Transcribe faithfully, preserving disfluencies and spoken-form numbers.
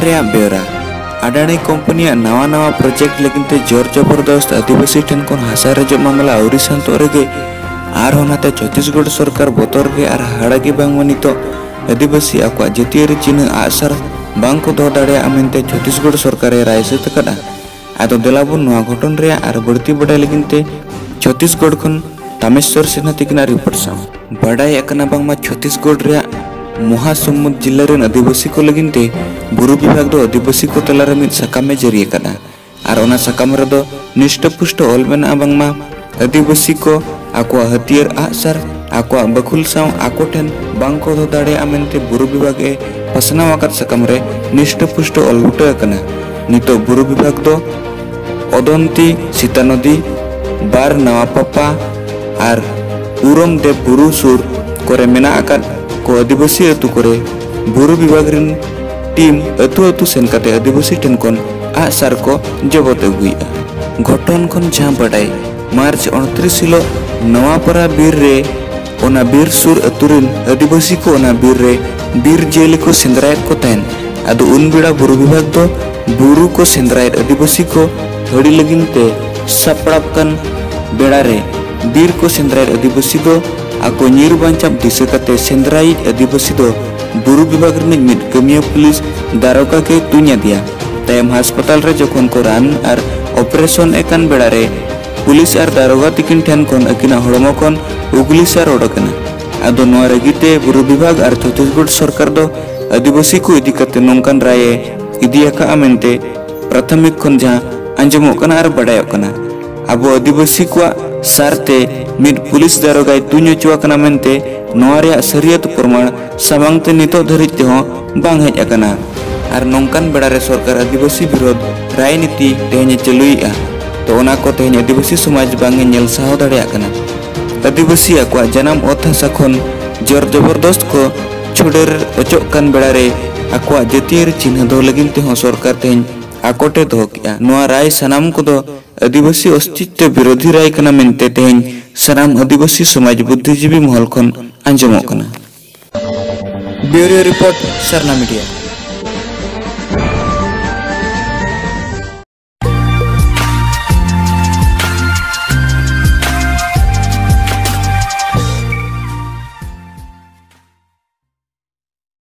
ᱨᱮᱭᱟᱜ ᱵᱮᱣᱨᱟ᱾ ᱟᱰᱟᱱᱤ ᱠᱳᱢᱯᱟᱱᱤᱭᱟᱜ ᱱᱟᱣᱟ ᱱᱟᱣᱟ ᱯᱨᱚᱡᱮᱠᱴ ᱞᱟᱹᱜᱤᱫ ᱛᱮ ᱡᱳᱨ ᱡᱚᱵᱚᱨᱫᱚᱥᱛ ᱟᱹᱫᱤᱵᱟᱹᱥᱤ ᱴᱷᱮᱱ ᱠᱷᱚᱱ ᱦᱟᱥᱟ ᱨᱮᱡᱚᱜ ᱢᱟᱢᱞᱟ ᱟᱹᱣᱨᱤ ᱥᱟᱱᱛᱚᱜ ᱨᱮᱜᱮ ᱟᱨᱦᱚᱸ ᱱᱟᱛᱮ ᱪᱷᱚᱛᱤᱥᱜᱚᱲ ᱥᱚᱨᱠᱟᱨ ᱵᱚᱛᱚᱨ ᱜᱮ ᱟᱨ ᱦᱟᱦᱟᱲᱟ ᱜᱮ ᱵᱟᱝᱢᱟ ᱱᱤᱛᱚᱜ ᱟᱹᱫᱤᱵᱟᱹᱥᱤ ᱟᱠᱚᱣᱟᱜ ᱡᱟᱹᱛᱤᱭᱟᱹᱨᱤ ᱪᱤᱱᱦᱟᱹ ᱟᱜᱼᱥᱟᱨ ᱵᱟᱝ ᱠᱚ ᱫᱚᱦᱚ ᱫᱟᱲᱮᱭᱟᱜᱼᱟ ᱢᱮᱱᱛᱮ ᱪᱷᱚᱛᱤᱥᱜᱚᱲ ᱥᱚᱨᱠᱟᱨᱮ ᱨᱟᱭ ᱥᱟᱹᱛ ᱟᱠᱟᱫᱼᱟ᱾ ᱟᱫᱚ ᱫᱮᱞᱟ ᱵᱚᱱ ᱱᱚᱣᱟ ᱜᱷᱚᱴᱚᱱ ᱨᱮᱭᱟᱜ ᱟᱨ ᱵᱟᱹᱲᱛᱤ ᱵᱟᱰᱟᱭ ᱞᱟᱹᱜᱤᱫ ᱛᱮ ᱪᱷᱚᱛᱤᱥᱜᱚᱲ ᱠᱷᱚᱱ ᱛᱟᱢᱮᱥᱣᱚᱨ ᱥᱤᱱᱦᱟ ᱛᱤᱠᱤᱱᱟᱜ ᱨᱤᱯᱳᱨᱴ ᱥᱟᱶ᱾ ᱵᱟᱰᱟᱭ ᱟᱠᱟᱱᱟ ᱵᱟᱝᱢᱟ ᱪᱷᱚᱛᱤᱥᱜᱚᱲ ᱨᱮᱭᱟᱜ ᱢᱚᱦᱟᱥᱚᱢᱩᱫ ᱡᱤᱞᱟᱹ ᱨᱮᱱ ᱟᱹᱫᱤᱵᱟᱹᱥᱤ ᱠᱚ ᱞᱟᱹᱜᱤᱫ ᱛᱮ ᱵᱩᱨᱩ ᱵᱤᱵᱷᱟᱜᱽ ᱫᱚ ᱟᱹᱫᱤᱵᱟᱹᱥᱤ ᱠᱚ ᱛᱟᱞᱟᱨᱮ ᱢᱤᱫ ᱥᱟᱠᱟᱢ ᱮ ᱡᱟᱹᱨᱤ ᱟᱠᱟᱫᱼᱟ᱾ ᱟᱨ ᱚᱱᱟ ᱥᱟᱠᱟᱢ ᱨᱮᱫᱚ ᱱᱤᱥᱴᱟᱹ ᱯᱩᱥᱴᱟᱹ ᱚᱞ ᱢᱮᱱᱟᱜᱼᱟ ᱵᱟᱝᱢᱟ ᱟᱹᱫᱤᱵᱟᱹᱥᱤ ᱠᱚ ᱟᱠᱚᱣᱟᱜ ᱦᱟᱹᱛᱭᱟᱹᱨ ᱟᱜᱼᱥᱟᱨ, ᱟᱠᱚᱣᱟᱜ ᱵᱟᱹᱠᱷᱩᱞ ᱥᱟᱶ ᱟᱠᱚ ᱴᱷᱮᱱ ᱵᱟᱝ ᱠᱚ ᱫᱚᱦᱚ ᱫᱟᱲᱮᱭᱟᱜᱼᱟ ᱢᱮᱱᱛᱮ ᱵᱩᱨᱩ ᱵᱤᱵᱷᱟᱜᱽ ᱮ ᱯᱟᱥᱱᱟᱣ ᱟᱠᱟᱫ ᱥᱟᱠᱟᱢ ᱨᱮ ᱱᱤᱥᱴᱟᱹ ᱯᱩᱥᱴᱟᱹ ᱚᱞ ᱵᱩᱴᱟᱹ ᱟᱠᱟᱱᱟ᱾ ᱱᱤᱛᱚᱜ ᱵᱩᱨᱩ ᱵᱤᱵᱷᱟᱜᱽ ᱫᱚ ᱚᱫᱚᱱᱛᱤ, ᱥᱤᱛᱟᱱᱚᱫᱤ, ᱵᱟᱨ ᱱᱟᱣᱟ ᱯᱟᱯᱟ ᱟᱨ ᱩᱨᱚᱢ ᱫᱮᱵ ᱵᱩᱨᱩ ᱥᱩᱨ ᱠᱚᱨᱮ ᱢᱮᱱᱟᱜ ᱟᱠᱟᱫ ᱠᱚ ᱟᱹᱫᱤᱵᱟᱹᱥᱤ ᱟᱹᱛᱩ ᱠᱚᱨᱮ ᱵᱩᱨᱩ ᱵᱤᱵᱷᱟᱜᱽ ᱨᱤᱱ ᱴᱤᱢ ᱟᱹᱛᱩ ᱟᱹᱛᱩ ᱥᱮᱱ ᱠᱟᱛᱮ ᱟᱹᱫᱤᱵᱟᱹᱥᱤ ᱴᱷᱮᱱ ᱠᱷᱚᱱ ᱟᱜᱼᱥᱟᱨ ᱠᱚ ᱡᱚᱵᱚᱛ ᱟᱹᱜᱩᱭᱮᱫᱼᱟ᱾ ᱜᱷᱚᱴᱚᱱ ᱠᱷᱚᱱ ᱡᱟᱦᱟᱸ ᱵᱟᱰᱟᱭ, ᱢᱟᱨᱪ ᱩᱱᱛᱨᱤᱥ ᱦᱤᱞᱳᱜ ᱱᱚᱣᱟᱯᱟᱨᱟ ᱵᱤᱨ ᱨᱮ, ᱚᱱᱟ ᱵᱤᱨ ᱥᱩᱨ ᱟᱹᱛᱩ ᱨᱤᱱ ᱟᱹᱫᱤᱵᱟᱹᱥᱤ ᱠᱚ ᱚᱱᱟ ᱵᱤᱨ ᱨᱮ ᱵᱤᱨ ᱡᱤᱭᱟᱹᱞᱤ ᱠᱚ ᱥᱮᱸᱫᱽᱨᱟᱭᱮᱫ ᱠᱚ ᱛᱟᱦᱮᱸᱱ᱾ ᱟᱫᱚ ᱩᱱ ᱵᱮᱲᱟ ᱵᱩᱨᱩ ᱵᱤᱵᱷᱟᱜᱽ ᱫᱚ ᱵᱩᱨᱩ ᱠᱚ ᱥᱮᱸᱫᱽᱨᱟᱭᱮᱫ ᱟᱹᱫᱤᱵᱟᱹᱥᱤ ᱠᱚ ᱦᱟᱹᱲᱤ ᱞᱟᱹᱜᱤᱫ ᱛᱮ ᱥᱟᱯᱲᱟᱣ ᱠᱟᱱ ᱵᱮᱲᱟ ᱨᱮ ᱵᱤᱨ ᱠᱚ ᱥᱮᱸᱫᱽᱨᱟᱭᱮᱫ ᱟᱹᱫᱤᱵᱟᱹᱥᱤ ᱫᱚ ᱟᱠᱚ ᱧᱤᱨ ᱵᱟᱧᱪᱟᱣ ᱫᱤᱥᱟᱹ ᱠᱟᱛᱮ ᱥᱮᱸᱫᱽᱨᱟᱭᱤᱡ ᱟᱹᱫᱤᱵᱟᱹᱥᱤ ᱫᱚ ᱵᱩᱨᱩ ᱵᱤᱵᱷᱟᱜᱽ ᱨᱤᱱᱤᱡ ᱢᱤᱫ ᱠᱟᱹᱢᱤᱭᱟᱹ ᱯᱩᱞᱤᱥ ᱫᱟᱨᱚᱜᱟ ᱜᱮᱭ ᱛᱩᱧ ᱟᱫᱮᱭᱟ᱾ ᱛᱟᱭᱚᱢ ᱦᱟᱥᱯᱟᱛᱟᱞ ᱨᱮ ᱡᱚᱠᱷᱚᱱ ᱠᱚ ᱨᱟᱱ ᱟᱨ ᱚᱯᱟᱨᱮᱥᱚᱱ ᱮ ᱠᱟᱱ ᱵᱮᱲᱟ ᱨᱮ ᱯᱩᱞᱤᱥ ᱟᱨ ᱫᱟᱨᱚᱜᱟ ᱛᱤᱠᱤᱱ ᱴᱷᱮᱱ ᱠᱷᱚᱱ ᱟᱹᱠᱤᱱᱟᱜ ᱦᱚᱲᱢᱚ ᱠᱷᱚᱱ ᱩᱜᱽᱞᱤ ᱥᱟᱨ ᱚᱰᱚᱠ ᱮᱱᱟ᱾ ᱟᱫᱚ ᱱᱚᱣᱟ ᱨᱟᱹᱜᱤ ᱛᱮ ᱵᱩᱨᱩ ᱵᱤᱵᱷᱟᱜᱽ ᱟᱨ ᱪᱷᱚᱛᱤᱥᱜᱚᱲ ᱥᱚᱨᱠᱟᱨ ᱫᱚ ᱟᱹᱫᱤᱵᱟᱹᱥᱤ ᱠᱚ ᱤᱫᱤ ᱠᱟᱛᱮ ᱱᱚᱝᱠᱟᱱ ᱨᱟᱭ ᱮ ᱤᱫᱤ ᱟᱠᱟᱫᱼᱟ ᱢᱮᱱᱛᱮ ᱯᱨᱟᱛᱷᱚᱢᱤᱠ ᱠᱷᱚᱱ ᱡᱟᱦᱟᱸ ᱟᱸᱡᱚᱢᱚᱜ ᱠᱟᱱᱟ ᱟᱨ ᱵᱟᱰᱟᱭᱚᱜ ᱠᱟᱱᱟ᱾ ᱟᱵᱚ ᱟᱹᱫᱤᱵᱟᱹᱥᱤ ᱠᱚᱣᱟᱜ ᱥᱟᱨ ᱛᱮ ᱢᱤᱫ ᱯᱩᱞᱤᱥ ᱫᱟᱨᱚᱜᱟᱭ ᱛᱩᱧ ᱦᱚᱪᱚ ᱟᱠᱟᱱᱟ ᱢᱮᱱᱛᱮ ᱱᱚᱣᱟ ᱨᱮᱭᱟᱜ ᱥᱟᱹᱨᱤᱭᱟᱹᱛ ᱯᱨᱚᱢᱟᱬ ᱥᱟᱢᱟᱝ ᱛᱮ ᱱᱤᱛᱚᱜ ᱫᱷᱟᱹᱨᱤᱡ ᱛᱮᱦᱚᱸ ᱵᱟᱝ ᱦᱮᱡ ᱟᱠᱟᱱᱟ᱾ ᱟᱨ ᱱᱚᱝᱠᱟᱱ ᱵᱮᱲᱟ ᱨᱮ ᱥᱚᱨᱠᱟᱨ ᱟᱹᱫᱤᱵᱟᱹᱥᱤ ᱵᱤᱨᱳᱫᱷ ᱨᱟᱡᱽᱱᱤᱛᱤ ᱛᱮᱦᱮᱧ ᱮ ᱪᱟᱹᱞᱩᱭᱮᱫᱼᱟ᱾ ᱛᱚ ᱚᱱᱟ ᱠᱚ ᱛᱮᱦᱮᱧ ᱟᱹᱫᱤᱵᱟᱹᱥᱤ ᱥᱚᱢᱟᱡᱽ ᱵᱟᱝ ᱮ ᱧᱮᱞ ᱥᱟᱦᱟᱣ ᱫᱟᱲᱮᱭᱟᱜ ᱠᱟᱱᱟ᱾ ᱟᱹᱫᱤᱵᱟᱹᱥᱤ ᱟᱠᱚᱣᱟᱜ ᱡᱟᱱᱟᱢ ᱚᱛ ᱦᱟᱥᱟ ᱠᱷᱚᱱ ᱡᱳᱨ ᱡᱚᱵᱚᱨᱫᱚᱥᱛ ᱠᱚ ᱪᱷᱩᱰᱟᱹᱨ ᱚᱪᱚᱜ ᱠᱟᱱ ᱵᱮᱲᱟ ᱨᱮ ᱟᱠᱚᱣᱟᱜ ᱡᱟᱹᱛᱤᱭᱟᱹᱨᱤ ᱪᱤᱱᱦᱟᱹ ᱫᱚᱦᱚ ᱞᱟᱹᱜᱤᱫ ᱛᱮᱦᱚᱸ ᱥᱚᱨᱠᱟᱨ ᱛᱮᱦᱮᱧ ᱟᱠᱚᱴ ᱮ ᱫᱚᱦᱚ ᱠᱮᱫᱼᱟ᱾ ᱱᱚᱣᱟ ᱨᱟᱭ ᱥᱟᱱᱟᱢ ᱠᱚᱫᱚ ᱟᱹᱫᱤᱵᱟᱹᱥᱤ ᱚᱥᱛᱤᱛᱣ ᱵᱤᱨᱳᱫᱷᱤ ᱨᱟᱭ ᱠᱟᱱᱟ ᱢᱮᱱᱛᱮ ᱛᱮᱦᱮᱧ ᱥᱟᱱᱟᱢ ᱟᱹᱫᱤᱵᱟᱹᱥᱤ ᱥᱚᱢᱟᱡᱽ ᱵᱩᱫᱽᱫᱷᱤᱡᱤᱵᱤ ᱢᱚᱦᱚᱞ ᱠᱷᱚᱱ ᱟᱸᱡᱚᱢᱚᱜ ᱠᱟᱱᱟ᱾ ᱵᱤᱭᱩᱨᱳ ᱨᱤᱯᱳᱨᱴ, ᱥᱟᱨᱱᱟ ᱢᱤᱰᱤᱭᱟ᱾